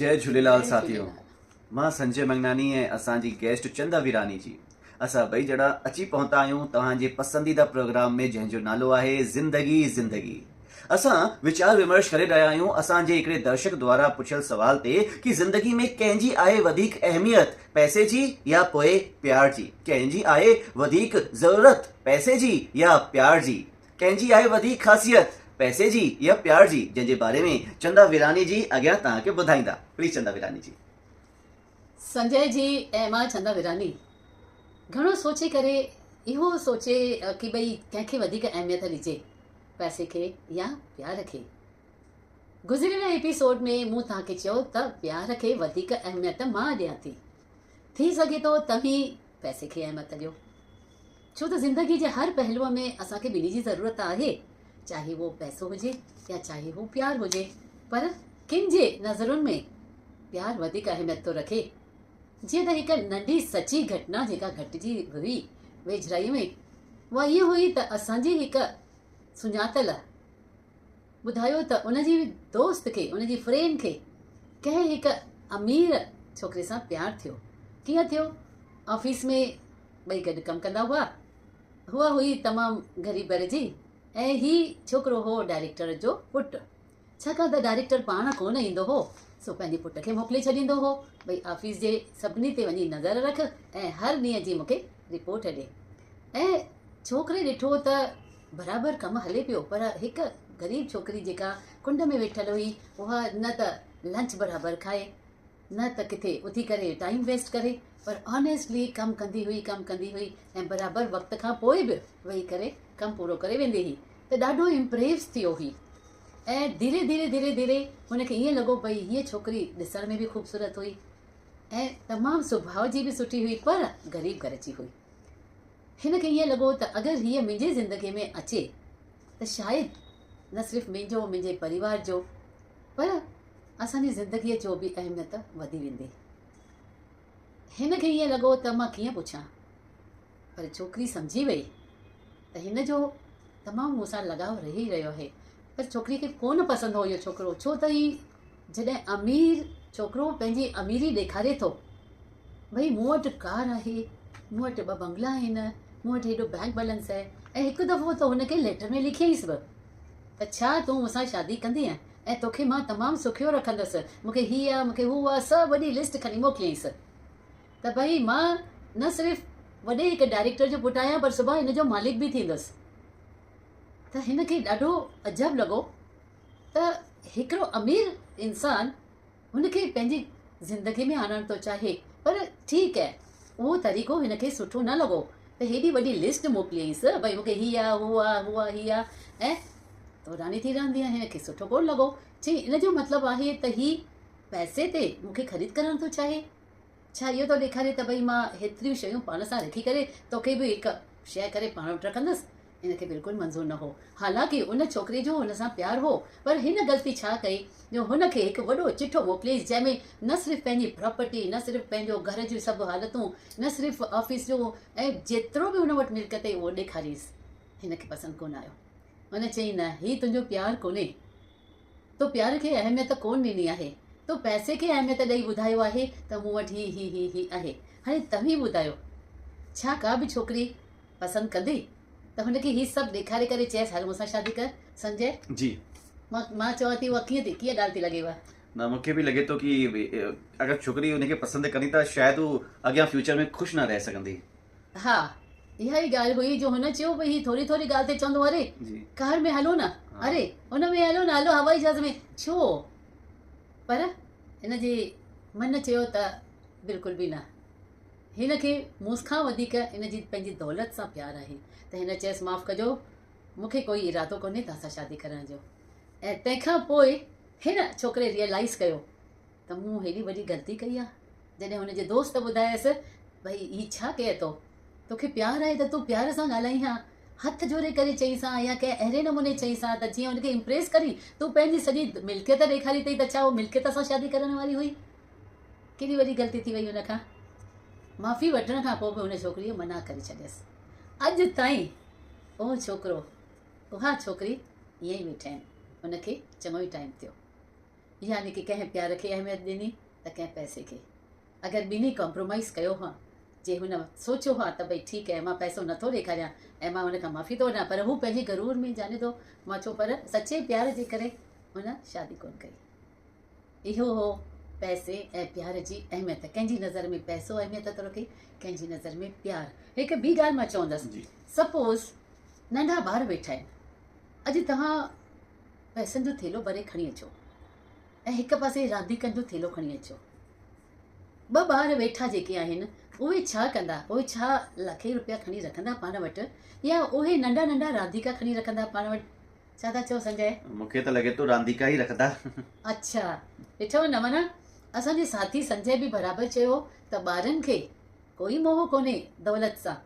جئي جهوليلال ساٿيو مان سنجي منگناني ۽ اسان جي گيسٽ چندا ويراني جي اسان ٻئي ڄڻا اچي پهتا آهيون توهان جي پسنديده پروگرام ۾ جنهن جو نالو آهي زندگي زندگي اسان ويچار ومرش ڪري رهيا آهيون اسان جي هڪڙي درشڪ دوارا پڇيل سوال تي ڪي زندگي ۾ ڪنهن جي آهي وڌيڪ اهميت پئسي جي يا پوء پيار جي ڪنهن جي آهي وڌيڪ ضرورت پئسي جي يا پيار جي ڪنهن جي آهي وڌيڪ خاصيت پئسي جي يا پيار جي جنهن جي باري ۾ چندا ويراني جي اڳيان توهان کي ٻڌائيندا پليز چندا ويراني جي. سنجي جي ۽ مان چندا ويراني گهڻو سوچي ڪري اهو سوچي ڪي ٻئي ڪنهن کي وڌيڪ اهميت ڏجي پئسي کي يا پيار کي گذريل ايپيسوڊ ۾ مون توهان کي چيو ته پيار کي وڌيڪ اهميت مان ڏيان ٿي ٿي سگهي ٿو توهين پئسي کي اهميت ڏيو ڇو ته زندگي جي هر پهلوء ۾ اسان کي ٻنهي جي ضرورت آهي، چاهي اهو پئسو هجي يا چاهي هو پيار هجي، پر ڪن جي نظرن ۾ پيار وڌيڪ اهميت ٿو رکي. جيئن ته هڪ ننڍي سچي گهٽنا جيڪا گهٽجي هئي ويجهڙائيء ۾، اها اها هئي ته اسان جي هڪ سڃاتل ٻڌايو ته ان جي دوست کي، ان جي فرينڊ کي ڪنهن هڪ امير ڇوڪري سان پيار ٿيو. ڪيئن ٿيو؟ آفيس ۾ ٻئي گڏ ڪم ڪندا هئا. هوء هئي تمام غريب گهر جي ۽ هي ڇوڪرو هو ڊائريڪٽر جو پٽ. ڇاڪاڻ ته ڊائريڪٽر پاڻ ڪونه ايندو هو، سو پنهنجي پٽ کي موڪلي ڇڏيندو هو، ڀئي آفيس جي سڀني تي وڃي نظر رک ۽ هر ڏينهن جي مون کي رپورٽ ڏي. ۽ ڇوڪري ڏٺو ته برابر ڪم هلي پيو، پر هڪ غريب ڇوڪري جيڪا ڪنڊ ۾ ويٺل هئي، اها نه ته لنچ برابر کائي، نه ته ڪٿي اٿي ڪري ٽائيم ويسٽ ڪري پر آنيسٽلي ڪم ڪندي هئي ڪم ڪندي هئي ۽ برابر وقت کان پوء به ويهي ڪري ڪم پورو ڪري ويندي هئي ته ڏاڍو امپريس ٿيو هئي ۽ ڌيري ڌيري ڌيري ڌيري هن کي ائين لڳو ڀئي هيء ڇوڪري ڏسڻ ۾ به خوبصورت هئي ۽ تمام سڀاء جي به سٺي هئي پر غريب گهر جي هئي هن کي ائين لڳو ته اگر هيء منهنجي زندگي ۾ اچي ته شايد نه صرف منهنجو منهنجي پريوار جو پر اسان جي زندگيء جو به اهميت وڌي ويندي. هن کي ائين لڳو ته مان ڪيئن پڇان، پر ڇوڪري سمجهي وئي ته هن جو تمام مون سان لڳاء رهي رهيو آهي، پر ڇوڪري کي ڪونه پسند هو اهو ڇوڪرو، ڇو ته هي جڏهن امير ڇوڪرو پنهنجي اميري ڏيکاري ٿو، ڀئي مون وٽ ڪار آهي، مون وٽ ٻه بنگلا آهن، مون وٽ هيڏو بئنڪ بئلنس آهي ۽ هڪ دفعو ته هن کي ليٽر ۾ لکيائينس به ته ڇا تون مون سان شادي ڪندينء؟ ۽ توکي مان تمام سکيو رکندس، مون کي هي آ، مون کي هو آ، سڀ وڏي لسٽ کڻي موڪليائينس ته ڀئي مان نه صرف وڏي هڪ ڊائريڪٽر جو پٽ آهيان پر سڀاڻ هن جو مالڪ به ٿيندس. ته هن کي ڏاڍو عجب لڳو ته هڪڙو امير انسان هن کي پنهنجي زندگي ۾ آڻڻ ٿو چاهي پر ٺيڪ اهي اهو طريقو هن کي سٺو نه لڳو ته هيڏي وڏي لسٽ موڪليائينس ڀئي مون کي هي آ هو آ هو آ هي آ ۽ تو راڻي ٿي رهندي آهين هن کي سٺو ڪونه لڳو چي ان جو مطلب آهي ته هي پئسي تي مون کي خريد ڪرڻ ٿو چاهي ڇا اهو ٿو ڏيکاري ته ڀئي مان هيتريون شيون پاڻ سان رکي ڪري توکي به هڪ شيء ڪري پاڻ وٽ رکندس هن کي بلڪل منظور نه هو. حالانڪه ان ڇوڪري جو هن سان پيار هو، پر هن غلطي ڇا ڪئي جو هن کي هڪ وڏو چٺو موڪليس جنهن ۾ نه صرف پنهنجي پراپرٽي، نه صرف پنهنجو گهر جون سڀ حالتون، نه صرف آفيس جو ۽ جيترو به هن وٽ ملڪيت هئي اهو ڏيکاريس. هن کي پسند ڪونه آيو. هن چيائين نه هي تنهنجو پيار ڪونهي. تو پيار کي اهميت ڪونه ڏني آهي. تو پئسي کي اهميت ڏئي ٻڌايو آهي ته مون وٽ هي هي هي هي آهي. هاڻي توهين ٻڌايو ڇا ڪا به ڇوڪري پسند ڪندي ته هن کي هي سڀ ڏيکاري ڪري چيس هل مون سان شادي ڪر سنجي. جي. مان چوان ٿي اها ڪيئن ٿي ڪيئن ڳالهه ٿي لڳيو. نه مون کي به لڳي ٿو ڪي اگر ڇوڪري ان کي پسند ڪندي ته شايد هو اڳيان فيوچر ۾ خوش نه رهي سگهندي. ها اها ئي ڳالهه هئي جو هن چيو ڀئي هي ٿوري ٿوري ڳالهه تي چوندو اري ڪار ۾ هلو نه اري ان ۾ هلو نه هلو هوائي جهاز ۾ ڇو پر هن جي من چيو ته بلڪل به نه هن کي مون کان وڌيڪ ان جي پنهنجي دولت سان پيار آهي ته هن چيس معاف ڪجو مون کي ڪوئي ارادو ڪونهي توهان سان شادي ڪرڻ جو ۽ تنهن کان پوء هن ڇوڪري ريئلائز ڪيو ته مون هيڏي وڏي غلطي ڪئي آهي جڏهن هن جي دوست ٻڌايس ڀئي هي ڇا ڪئي اٿو توکي پيار آهي ته تون پيار سان ڳالهائين ها هٿ جوڙي ڪري چئينس ها يا ڪنهن اهڙي نموني چئينس ها ته جيئن هن کي امپريس ڪرين تون پنهنجي سڄي ملڪيت ڏيکاري اٿئي ته ڇا هو ملڪيت سان شادي ڪرڻ واري هئي ڪيڏي وڏي غلطي ٿي وئي هن کان. معافي وٺڻ کان پوء به هن ڇوڪريء منع ڪري ڇڏيس. اڄ تائين اهو ڇوڪرو، اها ڇوڪري ائين ئي ويٺا آهن. هن کي چڱو ئي ٽائيم ٿيو. يعني ڪي ڪنهن پيار کي اهميت ڏني ته ڪنهن پئسي کي. اگر ٻنهي ڪمپرومائيز ڪيو ها، جي هن سوچيو ها ته ڀئي ٺيڪ آهي مان پئسو نٿو ڏيکاريان ۽ مان هن کان معافي ٿو وٺان پر هو پنهنجي غرور ۾ جاني ٿو مان ڇو پر سچي پيار جي ڪري هن شادي ڪونه ڪئي. اهو هو پئسي ۽ پيار جي اهميت. ڪنهن جي نظر ۾ پئسو اهميت ٿو رکي ڪنهن جي نظر ۾ پيار. هڪ ٻي ڳالهه مان چوندس سپوز ننڍا ٻار ويٺا آهن اڄ توهان پئسن جو ٿيلهو ڀري کڻي اچو ۽ هڪ پاسي رانديڪن جو ٿيلهو کڻي اچو. ٻه ٻار ويٺا جيڪي آهن اهي ڇا ڪندا؟ اهي ڇا لکين روپيا کڻي رکندا پاڻ وٽ يا اهي ننڍا ننڍا رانديڪا کڻي رکندا پاڻ وٽ؟ ڇا ٿا چئو سنجي؟ مون کي ته لڳي ٿو رانديڪا ئي رکندا. اڇا ڏٺو نه معنيٰ اسان جي ساٿي سنجي به برابر چيو ته ٻارن کي ڪوئي موهه ڪونهي دولت سان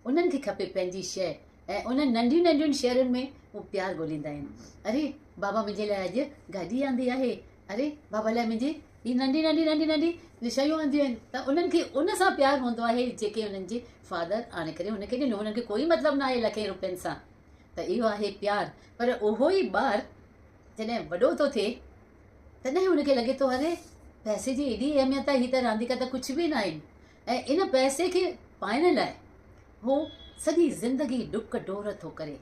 انهن کي کپي پنهنجي شيء ۽ انهن ننڍين ننڍين شيئرن ۾ هو پيار ڳوليندا آهن. اري بابا منهنجي لاء اڄ گاڏي آندي آهي، اري بابا لاء منهنجي هي ننڍي ننڍي ننڍي ننڍي شيون آنديون آهن ته انهن کي ان سان پيار هوندو آهي جيڪي انهن جي فادر آڻي ڪري هن کي ڏنو. هنن کي ڪوئي مطلب نه آهي لکين روپين سان ته اهو آهي پيار. پر اهو ئي ٻار جڏهن وڏو ٿو ٿئي تڏهن هن کي لڳي ٿو اري پئسي جي ايڏي اهميت آهي هي ته رانديڪا ته ڪجهه به نه آهن ۽ ان پئسي کي پائڻ لاء هو سڄي زندگي ڊڪ ڊوڙ ٿو ڪري.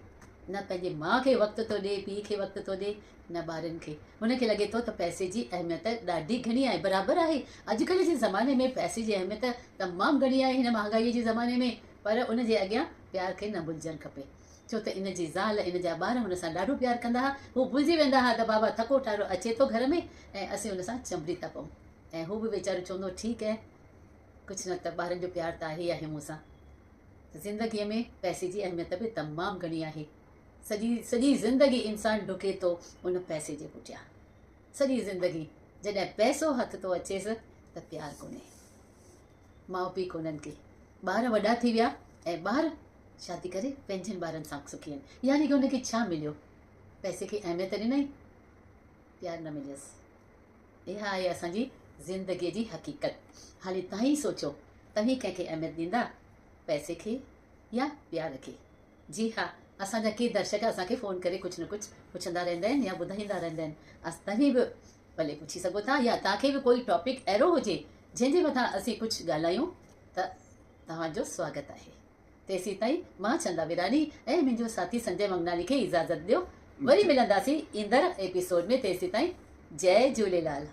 نه پنهنجي ماء کي وقت ٿو ڏي، پيء کي وقت ٿو ڏي، نه ٻارن کي. هن کي لڳي ٿو ته پئسي جي اهميت ڏاڍي گهڻي آهي. برابر آهي، اڄڪلهه جي زماني ۾ پئسي جي اهميت تمام گهڻي آهي هن مهانگائيء جي زماني ۾، پر ان جي اڳيان پيار کي نه ڀلجڻ کپي. ڇو ته ان جي زال، ان جا ٻار هن سان ڏاڍو پيار ڪندا ها. هو ڀلجي ويندا ها ته بابا ٿڪو ٺارو اچي ٿو گهر ۾ ۽ اسين هن سان چنبڙي ٿا پئون. ۽ هو به ويچارو چوندو هو ٺيڪ آهي. ڪجهه نه ته ٻارن جو پيار ته آهي ئي آهي مون سان. زندگيء ۾ پئسي جي اهميت به تمام گهڻي آهي. سڄي سڄي زندگي انسان ڊڪي ٿو ان پئسي جي پٺيان. سڄي زندگي جڏهن پئسو هٿ ٿو اچيس ته پيار ڪونهي. ماء پيء ڪونهن ڪي. ٻار وڏا ٿي ويا ۽ ٻار شادي ڪري پنهنجن ٻارن سان سکي آهن. يعني ڪي هن کي ڇا مليو؟ پئسي کي اهميت ڏنائين، پيار نه مليس. اها آهي اسان جي زندگيء جي حقيقت. حالي توهين ئي سوچو، توهين ڪنهن کي اهميت ڏيندا، پئسي کي يا پيار کي؟ جي ها، اسان جا ڪي درشڪ اسان کي فون ڪري ڪجهه نه ڪجهه پڇندا رهندا آهن يا ٻڌائيندا رهندا آهن. توهين به ڀلي پڇي سگهو ٿا يا توهان کي به ڪوئي ٽاپڪ اهڙو هجي جنهن جي مٿان اسين ڪجهه ڳالهايون ته توهان جو سواگت آهي. تيسيتائين مان چندا ويراني ۽ منهنجو ساٿي سنجي منگناني کي اجازت ڏيو. وري ملنداسين ايندڙ ايپيسوڊ ۾ تيسيتائين جئي جهوليلال.